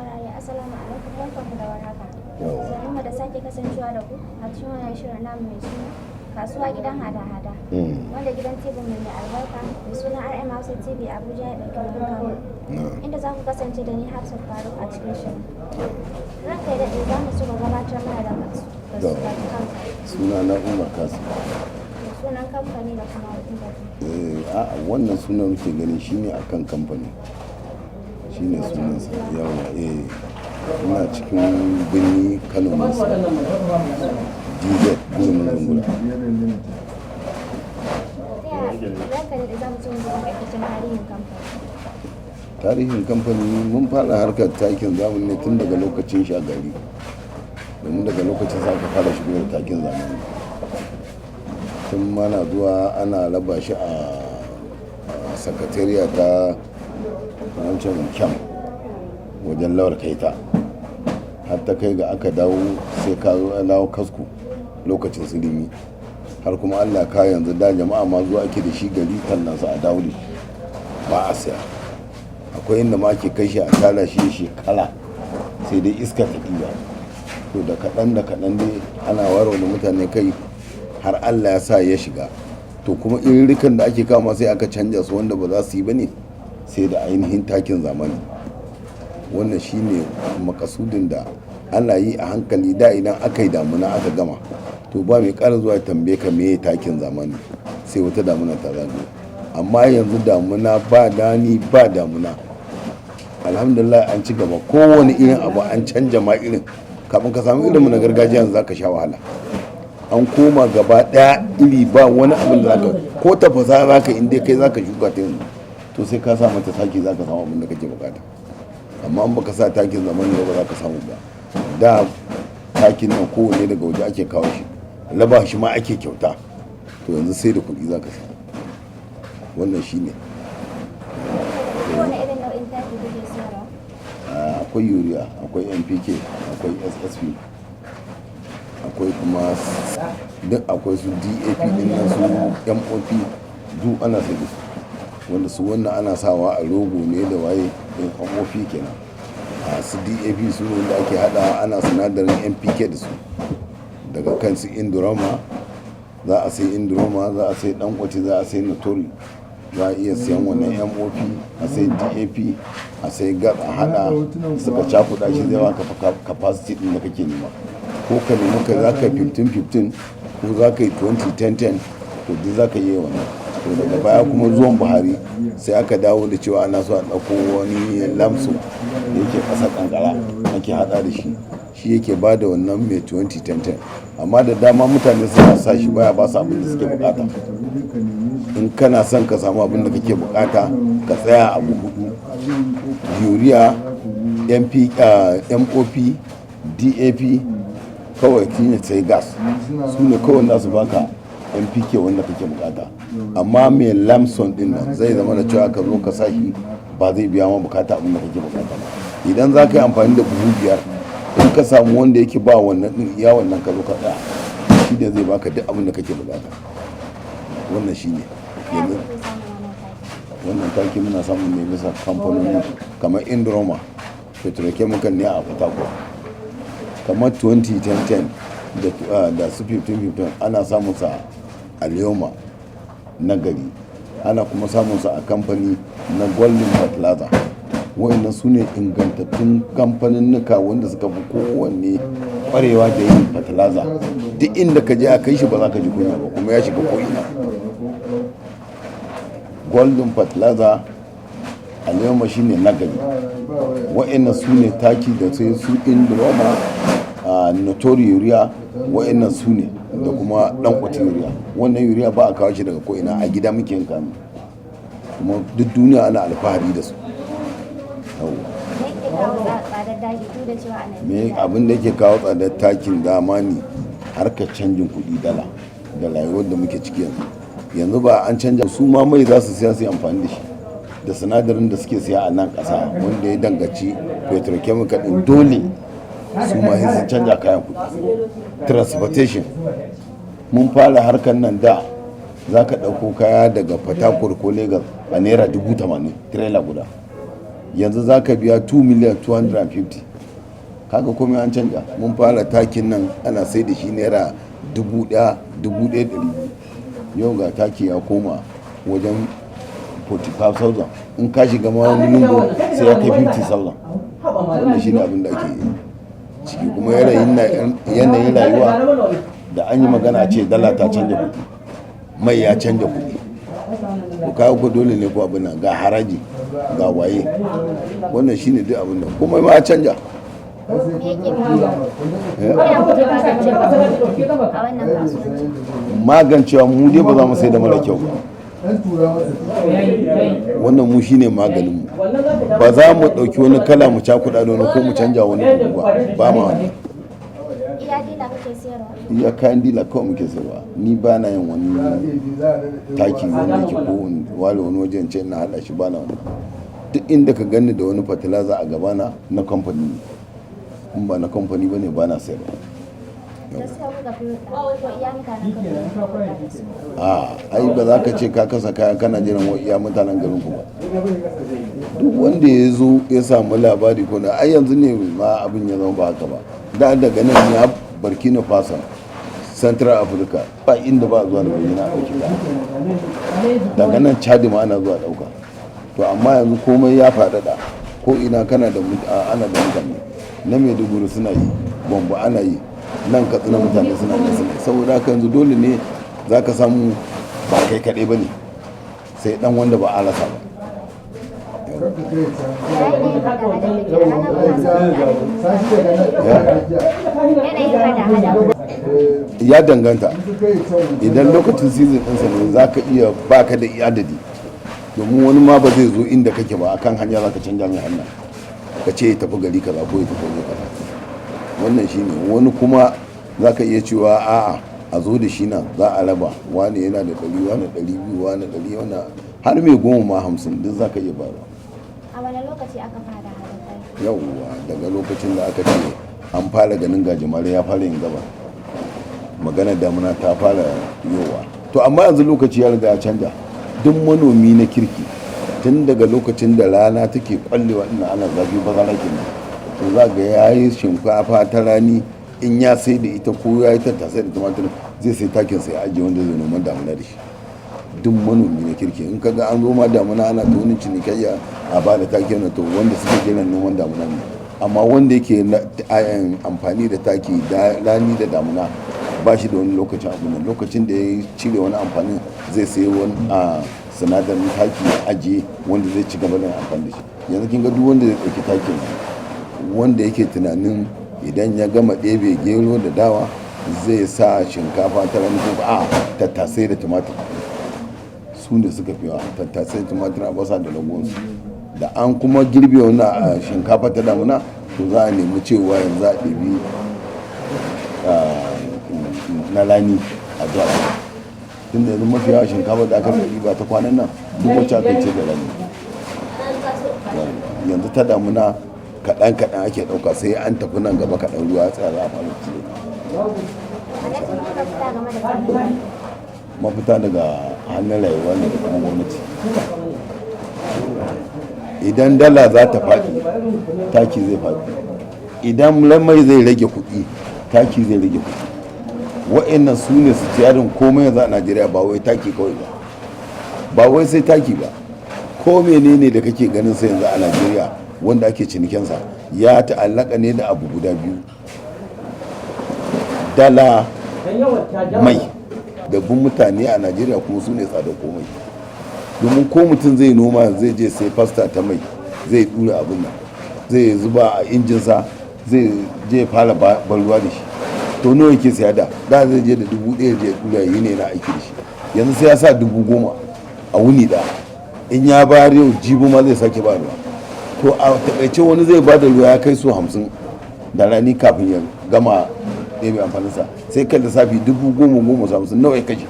Saurare, assalamu alaikum, barkanku da warhaka. Yawwa. Sannunmu da sake kasancewa da ku a cikin wannan shirin namu mai suna Kasuwa Gidan Hada-Hada. Wanda gidan TV mai albarka mai suna RM Hausa TV Abuja ya ɗauki nauyin kawo. Inda za ku kasance da ni, Hafsat Faruk, a cikin shirin. Ranka ya daɗe, za mu so ka gabatar mana da da kanka. Suna na Umar Kasim. Da sunan kamfani da kuma inda kuke. Eh, a'a, wannan sunan muke gani shine akan kamfani. Shine sunansa. Yawwa, eh. Ina cikin birni Kano Musa. DZ Gurumin Zungura. Ta yaya, ranka ya daɗe, za mu so mu ji takaitaccen tarihin kamfani. Tarihin kamfani, mun fara harkar takin zamani ne tun daga lokacin Shagari. Domin daga lokacin sa aka fara shigo da takin zamani. Tun mana zuwa ana raba shi a sakatariya ta wancan kyam wajen Lawal Kaita. Har ta kai ga aka dawo sai ka zo an dawo kasko lokacin su Rimi. Har kuma Allah ka yanzu da jama'a ma zuwa ake da shi gari tallansa a dawo da shi ba a saya. Akwai inda ma ake kai shi a tara shi shekara, sai dai iska ta ɗiba. To, da kaɗan da kaɗan dai ana wayarwa da mutane kai har Allah ya sa ya shiga. To, kuma iririkan da ake kama sai aka canja su, wanda ba za su yi ba ne sai da ainihin takin zamani. Wannan shine makasudin da ana yi a hankali. Da idan aka yi damuna aka gama, to ba mai ƙara zuwa ya tambaye ka meye takin zamani sai wata damuna ta zagayo. Amma yanzu damuna ba dani ba damuna, alhamdulillah an ci gaba. Kowane irin abu an canja ma irin. Kafin ka samu irinmu na gargajiya yanzu zaka sha wahala. An koma gaba daya iri, ba wani abin da zaka ko tafasa zaka, inda kai zaka shuka ta yanzu, to sai ka sa mata taki zaka samu abin da kake bukata. Amma in baka sa takin zamani ba, ba za ka samu ba. Da takin nan kowane daga waje ake kawo shi, raba shi ma ake kyauta. To, yanzu sai da kuɗi za ka samu. Wannan shine. Kowane irin nau'in taki kuke sayarwa? Akwai urea, akwai NPK, akwai SSP, akwai kuma duk akwai su DAP din nan, su MOP, duk ana sai da su. Wanda su wannan ana sawa a rogo ne da waye din, MOP kenan. A su DAP su ne wanda ake hada ana sinadarin NPK da su. Daga kan su Indorama, za a sai Indorama, za a sai Dangote, za a sai Notori, za a iya siyan wannan MOP, a sai DAP, a sai gas, a hada suka cakuɗa shi, zai baka capacity din da kake nema. Ko ka nemi ka za ka 15-15 ko za ka yi 20-10-10, to duk za ka iya wannan. To, daga baya kuma zuwan Buhari sai aka dawo da cewa ana so a ɗauko wani lamso da yake ƙasa kankara ake hada da shi, shi yake ba da wannan mai 20-10-10. Amma da dama mutane suna sa shi, baya ba su abin da suke bukata. In kana son ka samu abin da kake bukata, ka tsaya abu hudu: urea, MP, MOP, DAP, kawai shine, sai gas. Su ne kawai za su baka NPK wanda kake bukata. Amma mai lamson din nan zai zama da cewa ka zo ka sashi ba zai biya ma bukata abin da kake bukata ba. Idan za ka yi amfani da buhu 5, in ka samu wanda yake ba wannan din, iya wannan ka zo ka tsaya, shi ne zai baka duk abin da kake bukata. Wannan shi ne. Ta yaya Yanzu kuke samun wannan taki? Wannan taki muna samun ne bisa kamfanoni kamar Indorama Petrochemical ne a Port. Kamar 20-10-10 da su 15-15 ana samun sa a Leoma na gari, ana kuma samun sa a kamfani na Golden Fertilizer. Wayannan su ne ingantattun kamfaninnika wanda suka fi kowanne kwarewa da yin fertilizer. Duk inda ka je a kai shi ba za ka ji kunya ba, kuma ya shiga ko'ina. Golden Fertilizer a Leoma shine nagari. Wa'annan su ne taki da sai su Indorama, a Notori urea, wa'annan su ne, da kuma Dangote urea. Wannan urea ba a kawo shi daga ko'ina, a gida muke yin kanu, kuma duk duniya ana alfahari da su. Yawwa. Me yake kawo tsadar taki, duk da cewa a Me Najeriya abin da yake kawo tsadar takin zamani? Harkar canjin kuɗi dala da rayuwar da muke ciki yanzu. Yanzu ba an canja, su ma mai za su siya su yi amfani da shi da sinadarin da suke siya a nan ƙasa wanda ya danganci petrochemical din, dole su ma sai sun canja kayan kuɗi. Transportation, mun fara harkar nan da za ka ɗauko kaya daga Fatakur ko Lagos a naira 80,000 tirela guda. Yanzu za ka biya 2 miliyan 250. Kaga komai an canja. Mun fara takin nan ana sai da shi naira 1000, 1200. Yau ga taki ya koma wajen 45,000. In ka shiga ma wani lungu sai ya kai 50,000. Wannan shine abin da ake ciki. Kuma yanayin rayuwa da an yi magana ce dala ta canja kuɗi, mai ya canja kuɗi. Ko kawo ko dole ne ko abin nan, ga haraji, ga waye. Wannan shine duk abin nan, komai ma ya canja. Me yake faruwa? Ko ya kuke magance matsaloli a wannan kasuwanci? Magancewa, mu dai ba za mu sai da mara kyau ba. Wannan mu shine maganin mu. Ba za mu ɗauki wani kala mu cakuɗa da wani ko mu canja wani buhu ba, ba ma wannan. Iya dila kake siyarwa? Iya kayan dila kawai muke sayarwa. Ni ba na yin wani taki wanda yake ko wale wani wajen ce na haɗa shi, ba na wani. Duk inda ka gani da wani fertilizer a gabana, na kamfani ne. In ba na kamfani ba ne, ba na sayarwa. Da suka kuka fi hulɗa ko iya mutanen Kaduna kuka hulɗa da su? A ai ba za ka ce ka kasa kaya kana jiran wa iya mutanen garin ku ba. Duk wanda ya zo ya samu labari ko na ai yanzu ne ma abin ya zama ba haka ba. Da daga nan ya Burkina Faso, Central Africa, ba inda ba zuwa da bayyana a ɗauki kaya. Daga nan Chad ma ana zuwa ɗauka. To amma yanzu komai ya faɗaɗa, ko ina kana da ana da mutane. Na Maiduguri suna yi, Gombe ana yi, nan Katsina mutane suna nan suna yi. Saboda haka yanzu dole ne za ka samu ba kai kaɗai ba ne, sai ɗan wanda ba a rasa ba. Ya yanayin hada-hada take a ranar kasuwanci? Yanayin hada-hada. Ya danganta. Idan lokacin season ɗinsa ne, za ka iya baka da adadi, domin wani ma ba zai zo inda kake ba, akan hanya za ka canja mai hanya, ka ce ya tafi gari kaza ko ya tafi waje kaza. Wannan shine. Wani kuma za ka iya cewa a'a, a zo da shi nan, za a raba. Wani yana da 100, wani 200, wani 100, wani har mai 10 ma, 50, duk za ka iya bayarwa. A wani lokaci aka fara hada taki? Yauwa, daga lokacin da aka ce an fara ganin gajimare ya fara yin gaba, magana damuna ta fara yowa. To amma yanzu lokaci ya riga ya canja. Duk manomi na kirki, tun daga lokacin da rana take kwallewa ina ana zafi, bazara kenan, to za ga ya yi shinkafa ta rani. In ya sai da ita ko ya yi tattasai da tumatir, zai sai takin sai ajiye wanda zai noman damuna da shi. Duk manomi na kirki, in kaga an zo ma damuna ana ta wani cinikayya a ba da taki na, to wanda suke jiran noman damuna ne. Amma wanda yake amfani da taki da rani da damuna, ba shi da wani lokacin abu nan. Lokacin da ya cire wani amfanin, zai sayi wani a sinadarin taki ya ajiye wanda zai ci gaba da amfani da shi. Yanzu kin ga duk wanda zai ɗauki takin, wanda yake tunanin idan ya gama ɗebe gero da dawa zai sa shinkafa ta rani ko a tattasai da tumatir, su ne suka fi yawa. Tattasai, tumatir, albasa da ragonsu. Da an kuma girbe wani a shinkafa ta damuna, to za a nemi cewa yanzu a ɗebi na rani a zuwa, tun da yanzu mafi yawa shinkafa da aka fi ba ta kwanan nan duk wacce aka ce da rani. Yanzu ta damuna kaɗan kaɗan ake ɗauka, sai an tafi nan gaba kaɗan ruwa ya tsaya, za a fara cire. Alhaji, me mafita game da tsadar? Mafita daga hannun rayuwa ne da kuma gwamnati. Idan dala za ta faɗi, taki zai faɗi. Idan mai zai rage kuɗi, taki zai rage kuɗi. Wa'annan su ne su tiyarin komai yanzu a Najeriya. Ba wai taki kawai ba, ba wai sai taki ba. Ko menene da kake ganin sai yanzu a Najeriya wanda ake cinikinsa ya ta'allaka ne da abu guda biyu: dala, mai. Dabbun mutane a Najeriya kuma su ne tsada komai, domin ko mutum zai noma, zai je sai fasta ta mai, zai dura abin nan, zai zuba a injinsa, zai je fara ban ruwa da shi. To nawa yake saya da? Da zai je da 1000 je dura yi ne na aiki da shi. Yanzu sai ya sa 10,000 a wuni da in ya bayar yau, jibi ma zai sake ba ruwa. To a takaice wani zai ba da ruwa ya kai so 50 da rani kafin ya gama ɗebe amfaninsa. Sai kan lissafi, 10,000 goma 50, nawa ya kashe,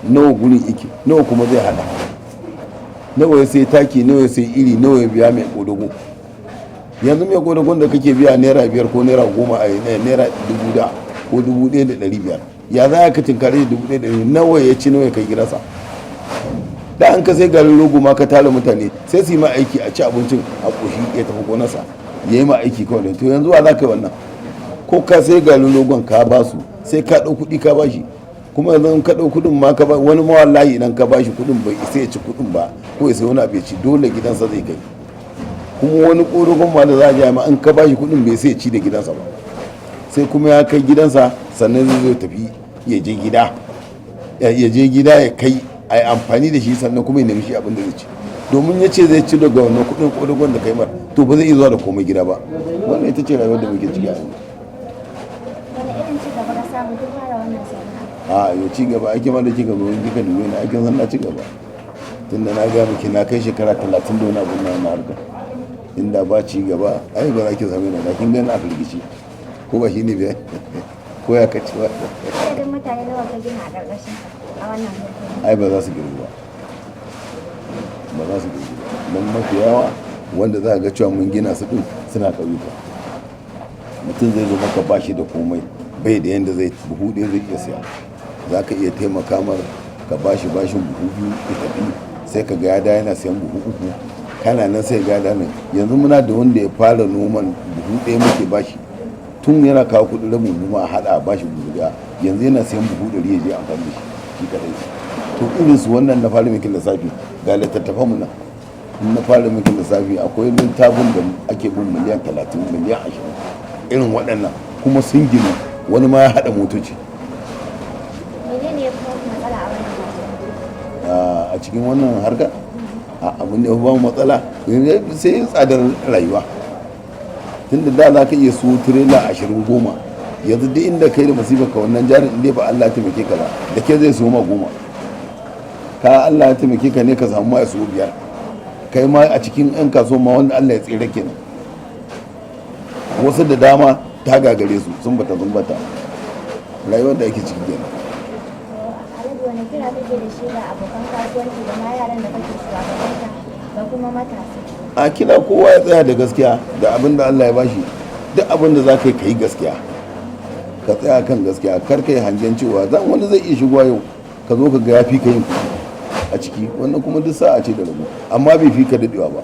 nawa gurin ike, nawa kuma zai hada, nawa ya sai taki, nawa ya sai iri, nawa ya biya mai kodago. Yanzu mai kodagon da kake biya naira 5 ko naira 10 a naira 1000 da ko 1500, ya za ka tinkare 1500? Nawa ya ci, nawa ya kai gidansa? Da an ka sai garin rogo ma ka tara mutane sai su yi ma aiki, a ci abincin a ƙoshi, ya tafi gonarsa ya yi ma aiki kawai. To yanzu wa za ka yi wannan? Ko ka sai garin rogon ka ba su, sai ka ɗau kuɗi ka ba shi. Kuma yanzu in ka ɗau kuɗin ma ka ba wani ma, wallahi idan ka ba shi kuɗin bai isa ya ci kuɗin ba, ko ya sai wani abu ya ci, dole gidansa zai kai. Kuma wani ƙodogon ma da za a je ma, in ka ba shi kuɗin bai sai ya ci da gidansa ba, sai kuma ya kai gidansa sannan zai zo tafi ya je gida, ya je gida ya kai a yi amfani da shi, sannan kuma ya nemi shi abin da zai ci. Domin ya ce zai ci daga wannan kuɗin ƙodogon da kai mar, to ba zai iya zuwa da komai gida ba. Wannan ita ce rayuwar da muke ciki a yanzu. Wani irin ci gaba ka samu tun fara wannan sana'a? A yau ci gaba ake ma da kika zo kika dube ni, aikin san na ci gaba, tunda na ga miki na kai shekara 30 da wani abu na harka. Inda ba ci gaba ai ba za ki same ni da kin gani a firgici ko ba. Shi ne biya ko ya kaci ba. Adadin mutane nawa ka gina a ƙarƙashin ka a wannan kamfani? Ai ba za su girgu ba, ba za su girgu ba, don mafi yawa wanda za a ga cewa mun gina su din suna ƙauyuka. Mutum zai zo maka ba shi da komai, bai da yanda zai, buhu ɗaya zai iya siya. Za ka iya taimaka mar ka ba shi bashin buhu 2 ya tafi, sai ka ga ya da yana siyan buhu 3. Kana nan sai ga ya da nan. Yanzu muna da wanda ya fara noman, buhu 1 muke bashi, tun yana kawo kuɗin rabin buhu ma a haɗa a bashi buhu 1, yanzu yana siyan buhu 100 ya je amfani da shi shi kadai. To irin su wannan na fara miki lissafi, ga littattafan mu nan. In na fara miki lissafi, akwai littafin da ake bin miliyan 30, miliyan 20, irin waɗannan kuma sun ginu, wani ma ya haɗa motoci. Menene ya fi muku matsala a wannan kasuwanci? A cikin wannan harka, a abin da ya fi ba mu matsala sai tsadar rayuwa, tunda da za ka iya siyo tirela 20, 10, yanzu duk inda kai da masifar ka wannan jarin, inda ba Allah ya taimake ka ba, da ke zai siyo ma 10. Ka Allah ya taimake ka ne ka samu ma ya siyo 5. Kai ma a cikin 'yan kasuwa ma wanda Allah ya tsere kenan, wasu da dama ta gagare su, sun bata sun bata. Rayuwar da ake ciki kenan. Alhaji, wani kira kake da shi ga abokan kasuwanci da ma yaran da kake shugabanta da kuma matasa? A kira kowa ya tsaya da gaskiya da abin da Allah ya bashi. Duk abin da za ka yi, ka yi gaskiya, ka tsaya kan gaskiya. Kar ka yi hangen cewa zan wani zai iya shigowa yau ka zo ka ga ya fi ka yin kuɗi a ciki. Wannan kuma duk sa'a ce da rabu, amma bai fi ka daɗewa ba.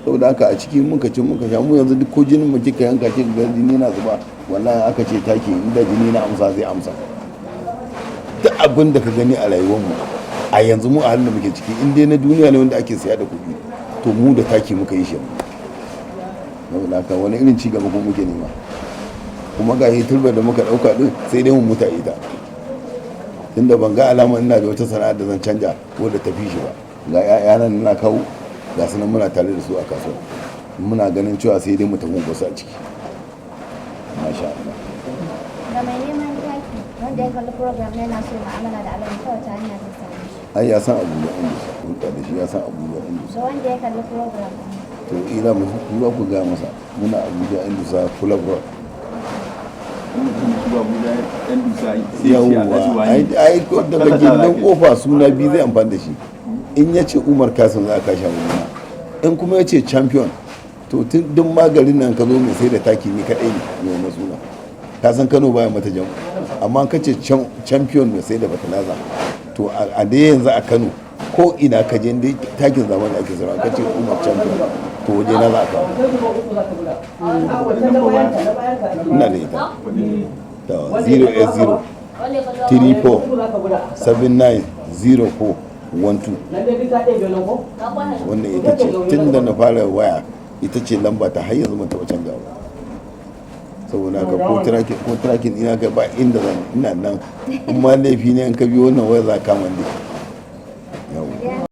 Saboda haka a ciki muka ci muka sha. Mu yanzu duk ko jinin mu kika yanka kika ga jini na zuba, wallahi aka ce take inda jini na amsa zai amsa. Duk abin da ka gani a rayuwar mu a yanzu, mu a halin da muke ciki, in dai na duniya ne wanda ake siya da kuɗi, to mu da taki muka yi shi. Saboda haka wani irin ci gaba kuma muke nema? Kuma ga turbar da muka ɗauka ɗin, sai dai mu muta ita, tunda ban ga alama ina da wata sana'a da zan canja ko da tafi shi ba. Ga 'ya'ya nan na kawo, ga su nan muna tare da su a kasuwa, muna ganin cewa sai dai mu tafi mu basu a ciki, masha Allah. Ga mai neman taki wanda ya kalli program na yana so mu'amala da Alhaji, ta wace hanya zai same shi? Ai ya san Abuja inda hulɗa da shi, ya san Abuja inda. Ga wanda ya kalli program ɗin. To ila mu ku ku ga masa muna Abuja inda sa Club Road. Yawwa, ai ko daga gindin kofa suna biyu zai amfani da shi. In ya ce Umar Kasim, za a kashe wurina. In kuma ya ce Champion, to tun duk magarin nan ka zo mai sai da taki ni kaɗai ne mai wannan suna. Ka san Kano baya mata jam, amma ka ce Champion mai sai da fertilizer, to a dai yanzu a Kano ko ina ka je dai takin zamani ake sayarwa, ka ce Umar Champion, to waje na za a kawo. Ina da ita to 080 34 79 04 12. Wannan ita ce tun da na fara waya, ita ce lamba ta, har yanzu ban taɓa canjawa ba. Saboda haka ko tracking ina ka ba inda zan, ina nan. In ma laifi ne, in ka biyo wannan waya za ka kama ni. Yawwa.